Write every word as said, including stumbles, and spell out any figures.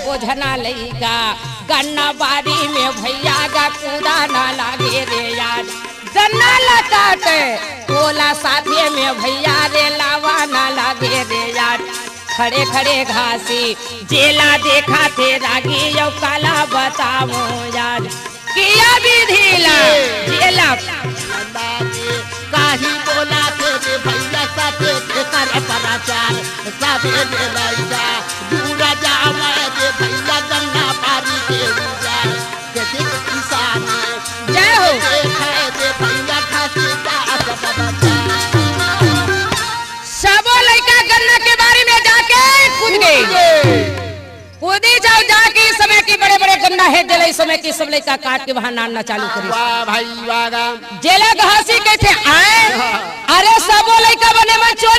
ओ झना लइका गन्ना बारी में भैया गा कूदा ना लागे रे यार। गन्ना ला काटे ओला साथे में भैया रे लावा ना लागे रे यार। खड़े खड़े घासी जेला देखा थे रागी यो काला बताओ यार। किया विधि ला जेला लागे। काही बोला थे रे भैया साथे के कर प्रचार। सबे रे लइका दूर जावे रे भैया गन्ना बारी के उजाड़। देखे किसान जय हो। देखे रे भैया खासी का बच्चा। सबो लइका गन्ना के बारी में जाके कूद गए। कूदी जाओ जाके इस समय की बड़े बड़े गन्ना है जले इस समय की सब लइका काट के वहां नानना चालू करी। वाह भाई वाह गा। जेला घासी कहते आए। अरे सबो लइका बने में चोरी